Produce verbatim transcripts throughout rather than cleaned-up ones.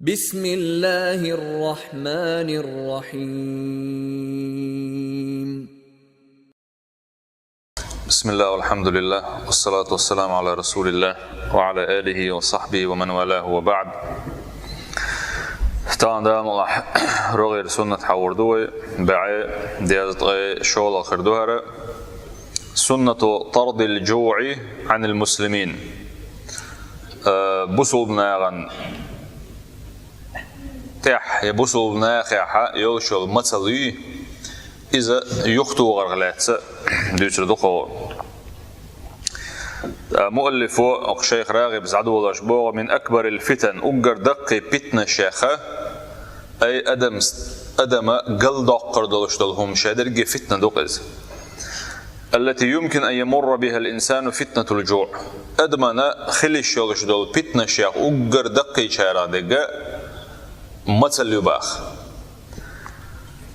بسم الله الرحمن الرحيم. بسم الله والحمد لله والصلاة والسلام على رسول الله وعلى آله وصحبه ومن والاه وبعد. Тан дамла рогъер суннат хьавур ду вай, баьӀе дезткъе шолгӀа хир ду хӀара. سنة طرد الجوع عن المسلمين. Э, бусулба нахана тӀехь, я бусулба нахехьа йолуш йолу мацалла юй, иза юхатохарх лаьцна дуьйцур ду кхо. ТӀаккха муаллифо, оха шайх РагӀиб зӀадолош боху: من أكبر الفتن, уггар даккхий питнашех, ай адам, адама галдоккхур долуш долу хӀума, шадерриге фитна ду-кх иза. التي يمكن أن يمر بها الإنسان فتنة الجوع. Адамана хила йиш йолуш долу питнашех уггар даккхийчарах дерг мацалла ю боху.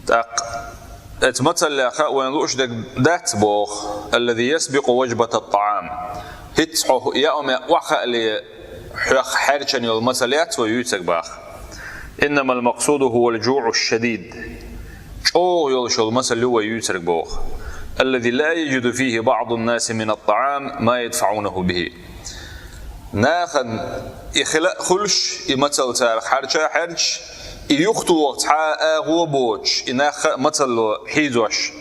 ТӀаккха оцу мацаллех вайна лууш дерг дац боху: الذي يسبق وجبة الطعام. ХӀинцца хьо яа хӀума охьахаале хьох хьерчина йолу мацалла яц вай юьйцург боху. إنما المقصود هو الجوع الشديد. ЧӀогӀа йолуш йолу мацалла ю вай юьйцург боху. الذي لا يجد فيه بعض الناس من الطعام ما يدفعونه به. Нахана и хила а хуьлуш, и мацалла царах хьерча а хьерчаш, и юхатоха цхьа а агӀо а боцуш, и нах а мацалло хьийзош,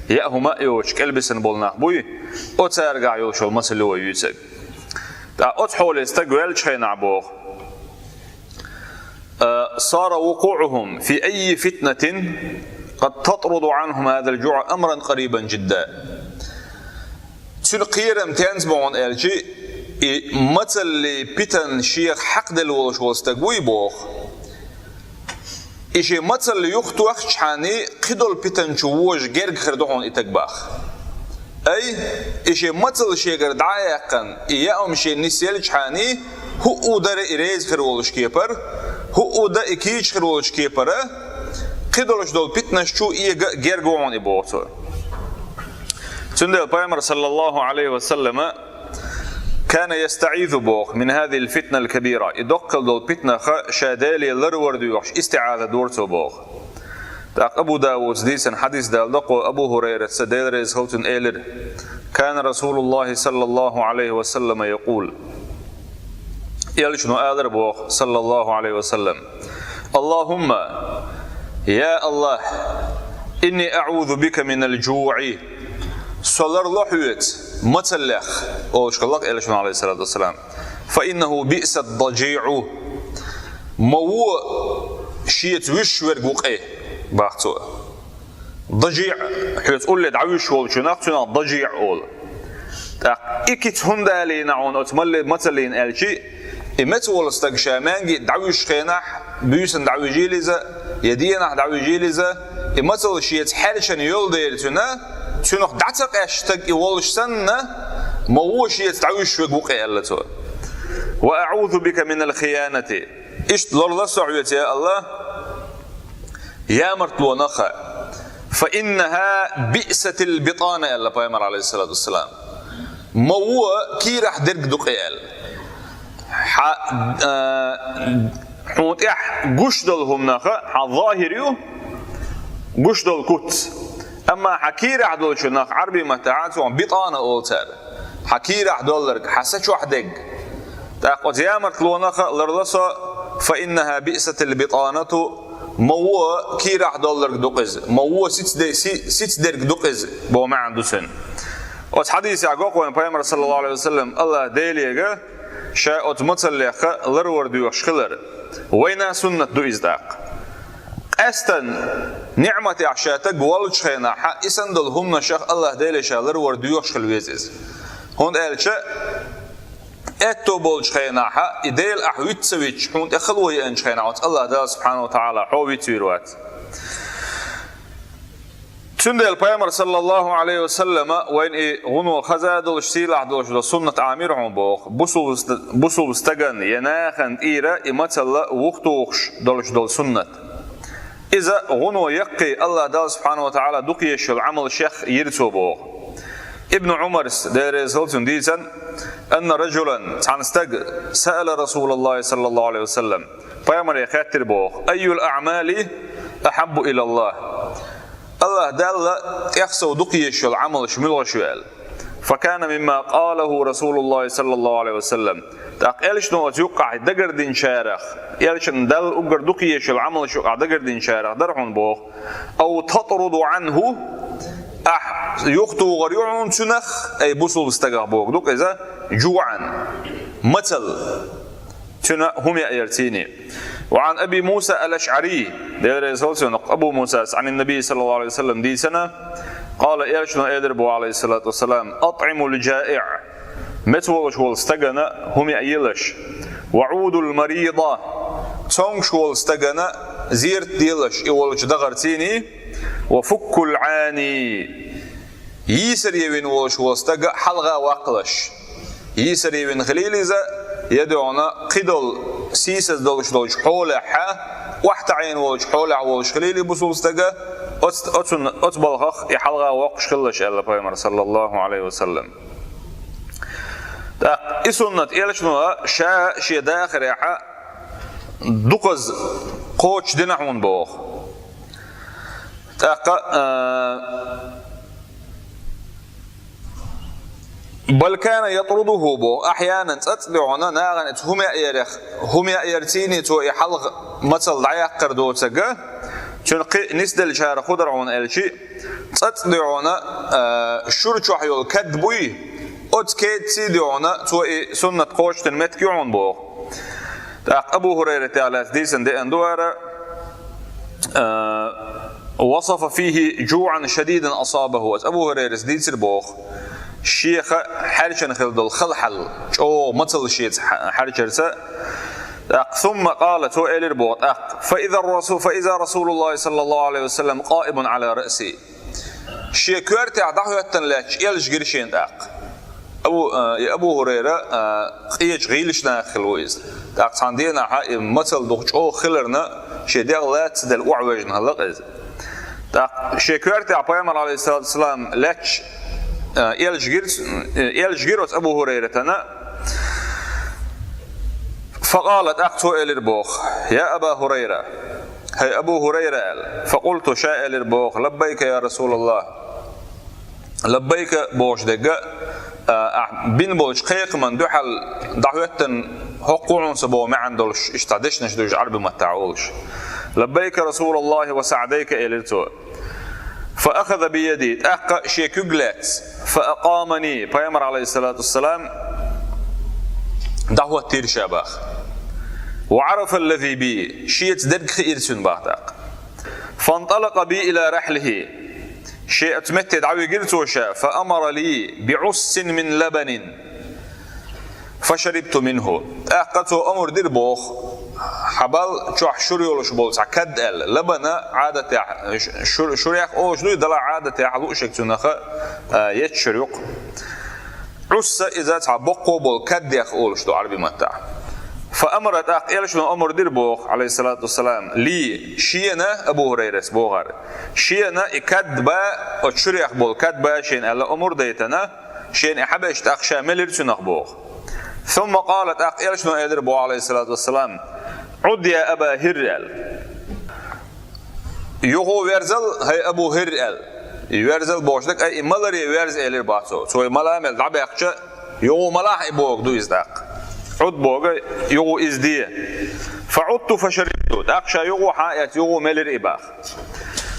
яа хӀума а йоцуш, кӀелбисина болу нах буй, оцу царгахь йолуш йолу мацалла ю вай юьйцург. ТӀаккха оцу хьоле стаг ваьллачу хенахь боху: صار وقوعهم في أي فتنة قد تطرد عنهم هذا الجوع أمرا قريبا جدا. Цуьнан кхерам тенца бу хьуна аьлча, и мацаллий питана шех хьакхаделла волуш волу стаг вуй боху. И шен мацалла юхатохчхьана кхидолу питана чу вожа герга хир ду хьуна и стаг боху. Ай, и шен мацалла шегара дӀа а яьккхина, и яа хӀума шена нисъеллачхьана, хӀуъу дара и реза хир волуш кепара, хӀуъу дан и кийча хир волуш кепара, кхидолуш долу питанаш чу эга а герга ву хьуна и боху цо. Цундела Пайхамар, саллаллаху Ӏалайхи ва саллама, كان يستعيذ боху من هذه الفتنة الكبيرة. И доккхал долу питанах ша Деле ларвар доьхуш истиӀаза дора цо боху. ТӀаккха Абу Давуда дийцина хьадис далла доккхо Абу ХӀурайрас, Дела реза хуьлда цунна, элира: كان رسول الله صلى الله عليه وسلم يقول. Элчано алара боху, саллаллаху Ӏалайхи ва саллам: اللهم, я АллахӀ, إني أعوذ بك من الجوع. Со ларло хьоьца мацаллех, олуш хилла-кх Элчано, Ӏалайхиссалату вассалам. فإنه بئس الضجيع. Ма вон шеца вуьшуш верг ву-кх и, боху цо. ДажиӀ, хьоьца улле дӀавуьшуш волчунах, цунах дажиӀ олу. ТӀаккха и кица хӀунда алийна хьуна оцу малли-, мацаллина аьлча, и меца волу стаг ша маьнги дӀавуьшучу хенахь, буьйсанна дӀавижийла иза, я денахь дӀавижийла иза, и мацалла шеца хьаьрчина йолу дела цуьнан, цуьнах дӀа ца къаьсташ стаг и волуш санна, ма вон шеца дӀавуьшуш верг ву-кх и, аьлла цо. وأعوذ بك من الخيانة. Иштта ларло со хьоьца, я АллахӀ, ямартлонах а. فإنها بئست البطانة, аьлла Пайхамар, Ӏалайхиссалату вассалам. Ма вон кийрахь дерг ду-кх и, аьлла. Хьан, а, хьуна тӀехь гуш долу хӀуманах а, хьан захӀир ю, гуш долу куц. Амма хьан кийрахь долчунах, Ӏарбийн маттахь цунах битӀана олу цара. Хьан кийрахь долларг, хьан са чохь дерг. ТӀаккха оцу ямартлонах а ларло со, فإنها بئست البطانة, ма вон кийрахь долларг ду-кх иза, ма вон сица де-, си-, сица дерг ду-кх иза, боху маьӀна ду цуьнан. Оцу хьадисехь го-кх вайна Пайхамар, саллаллаху Ӏалайхи ва саллам, АллахӀ Делега ша оцу мацаллех а ларвар доьхуш хилар. Вайна суннат ду иза тӀаккха. Къаьстина, ниӀматехь ша стаг воллучу хенахь, и санна долу хӀуманашах АллахӀ Деле ша ларвар доьхуш хила веза иза. ХӀунда аьлча, аьтто болчу хенахь, и Дела ахь виц ца вичча, хьуна тӀе хало еанчу хенахь, оцу АллахӀ Дала, субхьанаху ва таӀала, хьо вицвийр вац. Цундела Пайхамар, саллаллаху Ӏалайхи ва саллама, вайна и гӀуно хаза долуш, сийлахь долуш долу суннат Ӏамийра хьуна боху, бусулба ст-, бусулба стагана я нахана тӀера и мацалла вухатухуш долуш долу суннат. Иза гӀуно яккхий, АллахӀ Дала, субхьанаху ва таӀала, дукха езаш йолу Ӏамалшех йира цо боху. Ибн Умарс, Дела реза хилва цунна, дийцина: «أن رجلا», цхьан стага, «سأل رسول الله صلى الله عليه وسلم», пайхамаре хаьттира боху: «أي الأعمال أحب إلى الله؟» Аллаха Далла тӀех сов дукха езаш йолу Ӏамалш муьлхаш ю аьлла. «فكان مما قاله رسول الله صلى الله عليه وسلم». ТӀаккха элчано оцу юккъахь дагардинчарах, элчанна Далла уггар дукха езаш йолу Ӏамалш юккъахь дагардинчарах дара хьуна боху: «أو تطرد عنه», ахь юхатухур ю хьуна цунах, ай бусулба стагах боху ду-кх иза, «جوعا», мацалла. Цуьнан хӀума яа ярца. «وعن أبي موسى الأشعري», Дела реза хилва цунах, Абу Мусас, «عن النبي صلى الله عليه وسلم», дийцина, «قال», элчано элира боху, عليه الصلاة والسلام: «أطعموا الجائع», меца волуш волу стагана хӀума яа елаш, «وعودوا المريض», цомгуш волу стагана зерат делаш и волчу дахарца, «وفكوا العاني», йийсаре вина волуш волу стаг хьалха ваккхалаш. Йийсаре вина хилийла иза, я дуьхьал кхидолу сийсаз долуш долчу хьолехь, охьатаӀийна волчу хьолехь волуш хилийла бусулба стаг, оц-, оцун-, оцу балхах и хьалха воккхуш хилалаш аьлла пайхамара, саллаллаху Ӏалайхи ва саллам. ТӀаккха и суннат элчано ша шен дахарехь дукхаза кхочушдина хьуна боху. ТӀаккха, а, «بل كان يطرده», боху, «أحيانا», цкъацкъа дуьхьал нахана оцу хӀума яа ярех, хӀума яа ярца цо и хьалха мацалла дӀаяккхар доцург, цуьнан кхин а нисделлачара хӀун дара хьуна аьлча, цкъацкъа дуьхьал, а, шура чохь йолу кад буй, оцу кедаций дуьхьал цо и суннат кхочушдина меттиг ю хьуна боху. ТӀаккха Абу ХӀурайратах лаьцна дийцина деана ду ара, а, «وصف فيه جوعا شديدا أصابه». Оцу Абу ХӀурайрас дийцира боху, шех хьаьрчина хилла долу хала хьал, чӀогӀа мацалла шеца хьа-, хьаьрчарца. ТӀаккха, «ثم قال», цо элира боху тӀаккха: «فإذا الرسول، فإذا رسول الله صلى الله عليه وسلم قائم على رأسي». Шен коьртехь дӀахӀоьттина лаьтташ элча гира шена тӀаккха. Абу, а, и Абу ХӀурайра, а, къечу гӀийлачу нахах хилла ву иза. ТӀаккха цхьана дийнахь и мацалла дукха чӀогӀа хиларна, шен дегӀ лаца ца делла охьаваьжна хилла-кх иза. ТӀаккха шен коьртехь пайхамар, Ӏалайхиссалату вассалам, лаьтташ, а, элча гира, э, элча гира оцу Абу ХӀурайратана. «فقال», тӀаккха цо элира боху: «يا أبا هريرة». «ХӀай Абу ХӀурайра», аьлла. «فقلت», ша элира боху: «لبيك يا رسول الله». «Лаббайка» бохуш дерг, а, ахь бина болчу кхайкхаман дуьхьал дӀахӀоьттина хӀокху хьуна ца боху маьӀна долуш, иштта дешнаш ду уьш Ӏарби маттахь олуш. «لبيك رسول الله وسعديك», элира цо. «فأخذ بيدي», тӀаккха шен куьг лаьцна, «فأقامني», пайхамар, Ӏалайхиссалату вассалам, дӀахӀоттийра ша баха. «وعرف الذي بي», шеца дерг хиира цуьнан баха тӀаккха. «فانطلق بي إلى رحله», шен оцу метте дӀавигира цо ша, «فأمر لي بعص من لبن فشربت منه». ТӀаккха цо омра дира боху: «Хьан бал чохь шура йолуш болу цхьа кад», аьлла. Лабана Ӏадатехь, ш-, шур-, шурех олуш дуй, дала Ӏадатехь луъушег цунах, а, ецча шура юкъ. Ӏусса иза цхьа боккхо болу каддех олуш ду Ӏарби маттахь. «فأمر», тӀаккха элчано омра дира боху, Ӏалайхиссалату вассалам, «لي», шена, Абу ХӀурайрас бохара, шена и кад ба, оцу шурех болу кад ба шена аьлла омра дайтана, шена и хьабеш тӀаккха ша мелира цуьнах боху. «ثم قال», тӀаккха элчано элира боху, Ӏалайхиссалату вассалам: «عد يا أبا هر», аьлла. «Юху верзал, хӀай Абу ХӀир», аьлла. И верзал бохуш дерг, ай, и маларе верза элира боху цо. Цо и мала мел дӀабаьккхича, юху малахь и боху ду иза тӀаккха. «عد» боху, юху иза де. «فعدت فشربت». ТӀаккха ша юху хьа а эцна, юху мелира и баха.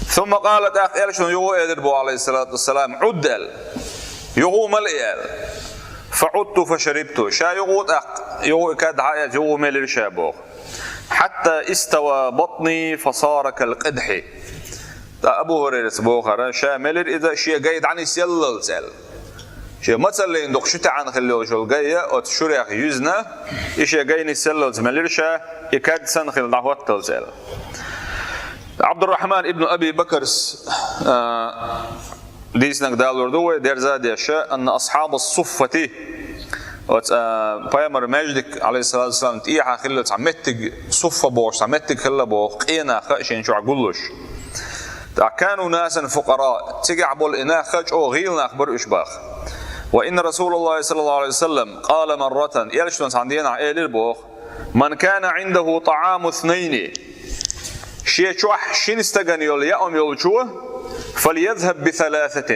«ثم قال», тӀаккха элчано юху элира боху, Ӏалайхиссалату вассалам: «عد», аьлла. Юху мала и аьлла. «فعدت فشربت». Ша юху тӀаккха, юху и кад хьа а эцна, юху мелира ша боху. «حتى استوى بطني فصار كالقدح». ТӀа Абу ХӀурайрас бохара, ша мелира иза шен гай дӀанисъеллалц аьлла. Шен мацаллина дукха ши таьӀна хилла йолчул гай оцу шурех юьзна, и шен гай нисъеллалц мелира ша, и кад санна хилла дӀахӀотталц аьлла. Абдуррахьман ибн Аби Бакрс, а, дийцинарг далор ду вай, дерза а деш, «أن أصحاب الصفة», оцу, а, пайхамар маьждиг, Ӏалайхиссалату вассалам, тӀехьа хилла цхьа меттиг, суффа бохуш, цхьа меттиг хилла боху, къен нах шен чохь гуллуш. ТӀаккха «كانوا ناسا فقراء», цигахь болу и нах чӀогӀа гӀийла нах бара уьш баха. وإن رسول الله صلى الله عليه وسلم قال مرة, элчано цхьан дийнахь элира боху: من كان عنده طعام اثنين, шен чохь шина стагана йолу яа хӀума йолчо, فليذهب بثلاثة,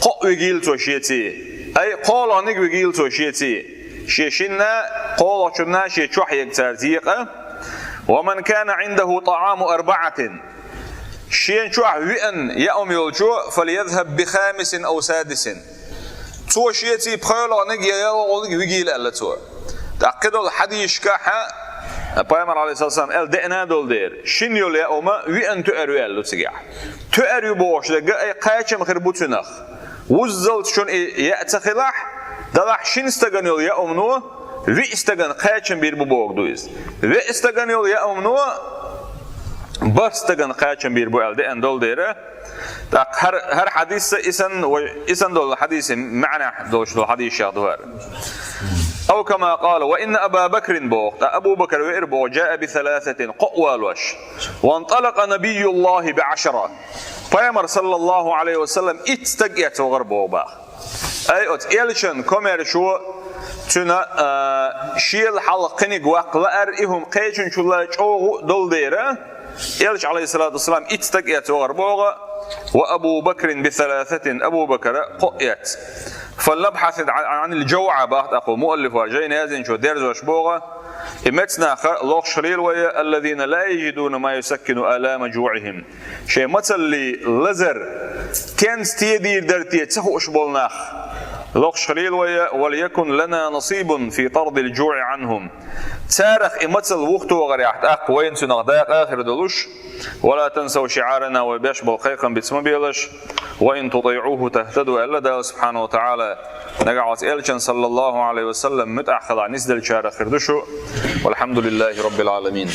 кхоъ вигийла цо шеца, ай, кхоалгӀаниг вигийла цо шеца, шен шинна, кхоалгӀачунна, шен чохь ерг цара екъа. ومن كان عنده طعام أربعة, шен чохь виъна яа хӀума йолчо, فليذهب بخامس أو سادس, цо шеца пхоьалгӀаниг я ялхолгӀаниг вигийла аьлла цо. ТӀаккха кхидолу хьадисашкахь пайхамар, алейхиссалам, аьлла деана долу дера, шина йолу яа хӀума виъна тоьар ю аьлла ду цигахь. Тоьар ю бохуш дерг, ай, кхачам хир бу цуьнах. Вуззалц шуна и яа ца хилахь, делахь шина стагана йолу яа хӀумано виъ стагана кхачам бийр бу боху ду иза. Виъ стагана йолу яа хӀумано бархӀ стагана кхачам бийр бу аьлла деана долу дера. ТӀаккха хӀара, хӀара хьадис а, и санна, вай, и санна долу хьадисан маьӀнехь долуш долу хьадисех ду хӀара. أو كما قال, وإن أبا بكر боху, ткъа Абу Бакр веара боху, جاء بثلاثة, кхоъ валош. وانطلق نبي الله بعشرة. Пайхамар, саллаллаху алейхи ва саллам, итт стаг эцна вахара боху баха. Ай, оцу элчан комаьршо цуьнан, а, шел хьалха кхиниг ваккха лаар, и хӀума кхечунчул чӀогӀа долу дера, элча, алейхиссалату вассалам, итт стаг эцна вахара боху, وأبو بكر بثلاثة, Абу Бакра кхоъ эцна. فلنبحث عن الجوعى, баха тӀаккха муаллифа, жайна яздинчо дерзош боху, и меца нах лохуш хилийла вай, الذين لا يجدون ما يسكن آلام جوعهم. Шайн мацаллин лазар кенца тедийр дара те ца хууш болу нах лохуш хилийла вай, وليكن لنا نصيب في طرد الجوع عنهم. Царах и мацалла вухатохарехь тӀаккха вайна цуьнах дакъа а хир долуш, ولا تنسوا شعارنا, вай беш болу кхайкхам бицма белаш, وإن تطيعوه تهتدوا аьлла Дала субхьанаху ва тагӀала, нагахь оцу элчан, саллаллаху алейхи ва саллам, муьтӀахь хилахь нисделлачарах хир ду шу. والحمد لله رب العالمين.